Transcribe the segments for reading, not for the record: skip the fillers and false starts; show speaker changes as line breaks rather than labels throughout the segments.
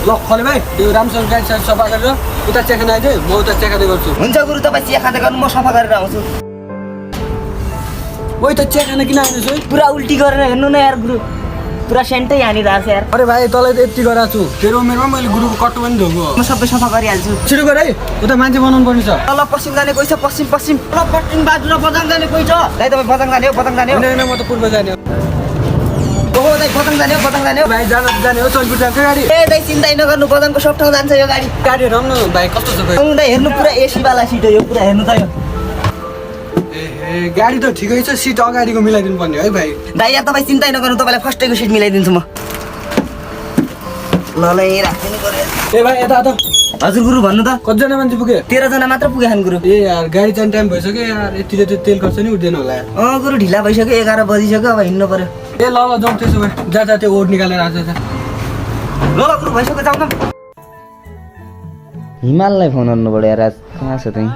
ल खले भाइ यो राम्रोसँग गाडी साडी सफा गरेर उता चिया खान आइदिए म उता चिया खाँदै गर्छु
हुन्छ गुरु तपाईँ चिया खाँदै गर्नु म सफा गरेर आउँछु
ओइ त चिया खान किन आइदिएछु है
पुरा उल्टी गरेर हेर्नु न यार गुरु पुरा सेन्टै हानिरहेको छ यार
अरे भाइ तँलाई त यति गराएको छु तेरो उमेरमा मैले गुरुको कट्टु पनि धोएको
म सबै सफा गरिहाल्छु
छिटो गर है उता मान्छे बनाउनु पर्ने छ
तल पश्चिम जाने कोही छ पश्चिम पश्चिम तल पश्चिम बाजु र बजाङ जाने कोही छ दाइ तपाईँ बजाङ जाने हो बजाङ जाने हो
होइन म त पूर्व जाने हो
ओहो दाइ बजाङ जाने हो बजाङ जाने हो
भाइ जाने हो चलपुर जान्छ गाडी
ए दाइ चिन्ता नगर्नु बजाङको सब ठाउँ जान्छ यो गाडी
गाडीहरू आउनु भाइ कस्तो छ भाइ
दाइ हेर्नु पुरा एसीवाला सिट हो यो पुरा हेर्नु त यो
ए गाडी त ठिकै छ सिट अगाडिको मिलाइदिनु पर्ने है भाइ
दाइ यार तपाईँ चिन्ता नगर्नु तपाईँलाई फर्स्टैको सिट मिलाइदिन्छु म ल ल यहीँ राख्नु पर्यो
ए भाइ यता त
हजुर गुरु भन्नु त
कतिजना मान्छे पुग्यो
13 जना मात्र पुगे खान गुरु
ए यार गाडी जाने टाइम भइसक्यो यार यति त तेल खर्च नि उठ्दैन होला यार
गुरु ढिला भइसक्यो 11 बजिसक्यो अब हिँड्नु पर्यो
ए ल जाउँ त्यसो भए जा त्यो ओड निकालेर आज जा
ल गुरु भइसक्यो जाउँ न हिमाललाई फोन गर्नु पर्यो यार कहाँ छ त्यही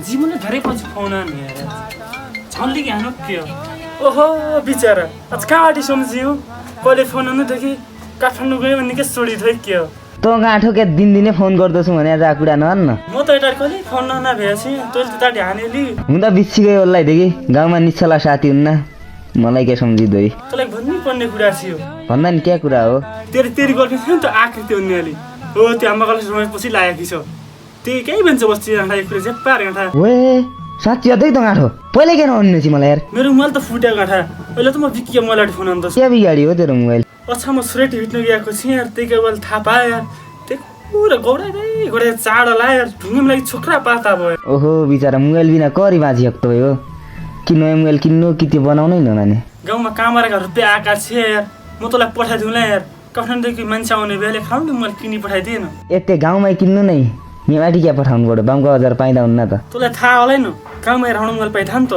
जीवनले धेरै पछि फोन आयो यार झन्ली कि हानु के ओहो बिचरा आज कहाँबाट सम्झियो कहिले फोन आउनुदेखि काठमाडौँ गयो भने निकै सोडी थियो के हो
तँ गाँठो के दिनदिनै फोन गर्दैछु भने आज कुरा नहन् न
म त यता कहिले फोन नभएपछि तैँले त ताटी हानेली
हुन त बिच्छि गयो ओल्लाइदेखि गाउँमा निश्चला साथी हुन्न मलाई के सम्झिँदै
तँलाई भन्नै पर्ने कुरा थियो
भन्दा नि क्या कुरा हो
तेरी गर्लफ्रेन्ड थियो नि त आकृति उनीहरूले हो त्यो आमा कलेज पछि लागेकी छ त्यही केही भन्छ बस्ती एक कुरा चाहिँ पार गाँठा
ओए साँच्ची अझै त गाँठो पहिल्यै किन भन्नु चाहिँ मलाई यार
मेरो मोबाइल त फुट्यो गाँठा अहिले त म बिकिया मोबाइल फोन आउँदैछु
क्या बिगाडी हो तेरो मोबाइल
अच्छा म सुरेट हिँड्नु गएको थिएँ यार त्यही मोबाइल थाहा पाएँ यार त्यो पुरा गौडा चाडो लायो यार ढुङ्गेमा लागि छोक्रा पाता भयो
ओहो बिचरा मोबाइल बिना करी बाँची हक्तो भयो कि नयाँ मोबाइल किन्नु कि त्यो बनाउनै नमाने
गाउँमा काम गरेका रुपियाँ आएका थिए यार म तँलाई पठाइदिउँला यार काठमाडौँदेखि मान्छे आउने बेला खाउँ नि मैले किनी पठाइदिएन
यतै गाउँमै किन्नु नै यहाँ माथि क्या पठाउनु पर्यो बामको हजार पाइँदा हुन्न त
तँलाई थाहा होला नि गाउँमा हेराउनु मोबाइल पाइथान् त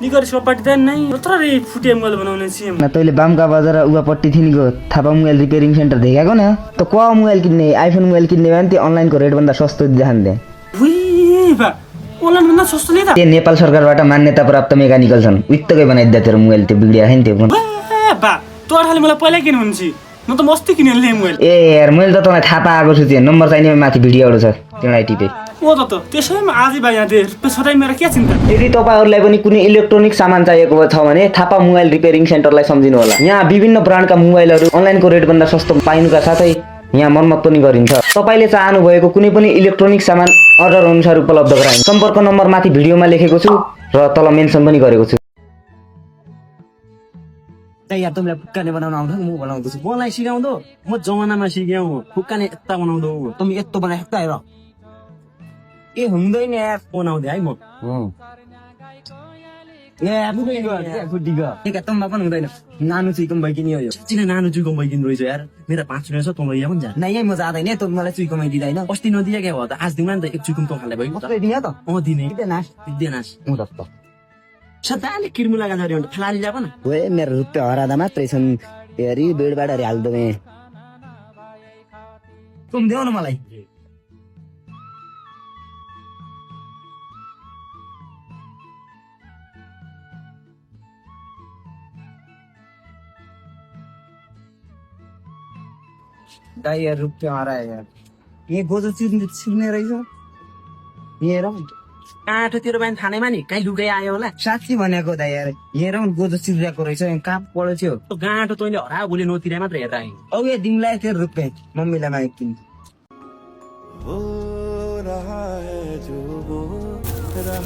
निगरी सोपाटिँदैन नै यत्रो फुटे मोबाइल बनाउने थिएँ
न तैँले बामका बजार उवापट्टि थिनीको थापा मोबाइल रिपेयरिङ सेन्टर देखाएको न त क मोबाइल किन्ने आइफोन मोबाइल किन्ने भने त्यो अनलाइनको रेटभन्दा सस्तो देखान्थे
अनलाइनभन्दा सस्तो नि त
त्यो नेपाल सरकारबाट मान्यता प्राप्त मेकानिकल छन् उइत्तकै बनाइदिँदा तेरो मोबाइल त्यो बिग्रिया नि त्यो फोन
बा तँ खालि मलाई पहिल्यै किन हुन्छ म त मस्ती किनेँ मोबाइल
ए यार मैले त तँलाई थाहा पाएको छु त्यो नम्बर चाहिने माथि भिडियोहरू छ त्यसलाई टिपे
ओ त त्यसैमा आजै भाइ यहाँ दे सधैँ मेरो के चिन्ता
यदि तपाईँहरूलाई पनि कुनै इलेक्ट्रोनिक सामान चाहिएको छ भने थापा मोबाइल रिपेयरिङ सेन्टरलाई सम्झिनु होला यहाँ विभिन्न ब्रान्डका मोबाइलहरू अनलाइनको रेटभन्दा सस्तो पाइनुका साथै यहाँ मर्मत पनि गरिन्छ तपाईँले चाहनु भएको कुनै पनि इलेक्ट्रोनिक सामान अर्डर अनुसार उपलब्ध गराइन्छ सम्पर्क नम्बर माथि भिडियोमा लेखेको छु र तल मेन्सन पनि गरेको छु
यार तिमीलाई फुक्काने बनाउन आउँथ्यो म बनाउँदैछु मलाई सिकाउँदो म जमानामा सिक्यौँ फुक्काने यता बनाउँदो तिमी यस्तो बनाए यता हेर ए हुँदैन यार बनाउँदै है म तम्बा पनि हुँदैन नानु चुइकम भइकिन यो साँच्चै नानु चुइकम भइकिन रहेछ यार मेरो 5 रुपियाँ छ तँ यहाँ पनि जा नै म जाँदैन त मलाई चुइकमै दिँदैन अस्ति नदिए क्या भयो त आज दिउँला नि त एक चुइकम तँ खाले भयो दिने त दिने नास सदाले किर्मु लगा झरी भने फलाली जा न
ओए मेरो रुपियाँ हरादा मात्रै छन् हेरी बेडबाट हाल्दो मे
तुम देऊ न मलाई
दाइ यार रुपियाँ हरायो यार यहाँ गोजो चिर्ने रहेछ हेर
काँठोतिर बिहान थानैमा नि कहीँ लुगाइ आयो होला
साँच्ची भनेको दाइ यार हेर गोजो चिरिरहेको रहेछ कहाँ पढो थियो
गाँठो तैँले हरा भोलि नतिर मात्र हेरेर आयो
औ यो दिमलाई थियो रुपियाँ मम्मीलाई मागिदिनु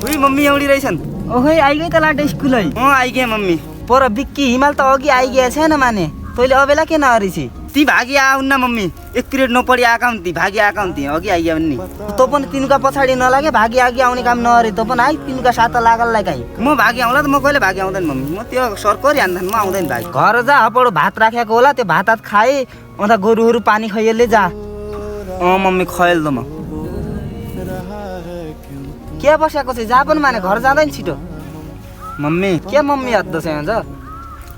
उही मम्मी आउँदी रहेछन् ओखै आइगयो त लाटो स्कुल है आइगए मम्मी पर बिक्की हिमाल त अघि आइगए छैन माने तैँले अबेला के नहरिछि ती भागी आउन्न मम्मी एक पिरियड नपढी आएका हुन् ती भागी आएका हुन् ती अघि आइगयो भने तँ पनि तिनका पछाडि नलागे भागी अघि आउने काम नहरे तँ पनि आइ तिनका साथ लागललाई काहीँ म भागी आउँला त म कहिले भागी आउँदैन मम्मी म त्यो सरकारी हान्दैन म आउँदैन भागी घर जा हपडो भात राखेको होला त्यो भात हात खाए अन्त गोरुहरू पानी खैयले जा मम्मी खयल त म के बसेको छ जा पनि माने घर जाँदैन छिटो मम्मी के मम्मी हद्दो छ हुन्छ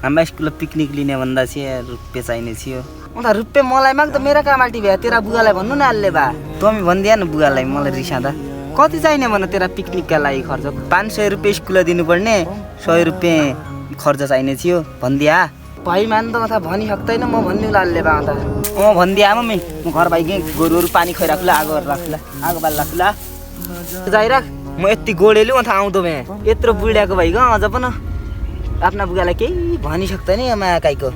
हाम्रो स्कुलमा पिकनिक लिने भन्दा चाहिँ रुपियाँ चाहिने थियो अन्त रुपियाँ मलाई माग त मेरो कामाटी भए तेरा बुवालाई भन्नु न अलले बा तमी भनिदिए न बुवालाई मलाई रिसाउँदा कति चाहिने भन तेरा पिकनिकका लागि खर्च 500 रुपियाँ स्कुलमा दिनुपर्ने 100 रुपियाँ खर्च चाहिने थियो भनिदिया भाइ मान त म भनि सक्दैन म भन्नु लाल्ले बा त भनिदिया मम्मी म घर भाइकै गोरुहरू पानी खुवाइराख्ला आगो राख्ला आगो बाल राख्ला जाइराख म यति गोडेलु म आउँदो भए यत्रो बुढ्याको भाइको अझ पनि आफ्ना बुगालाई केही भनि सक्दैन यो माया काईको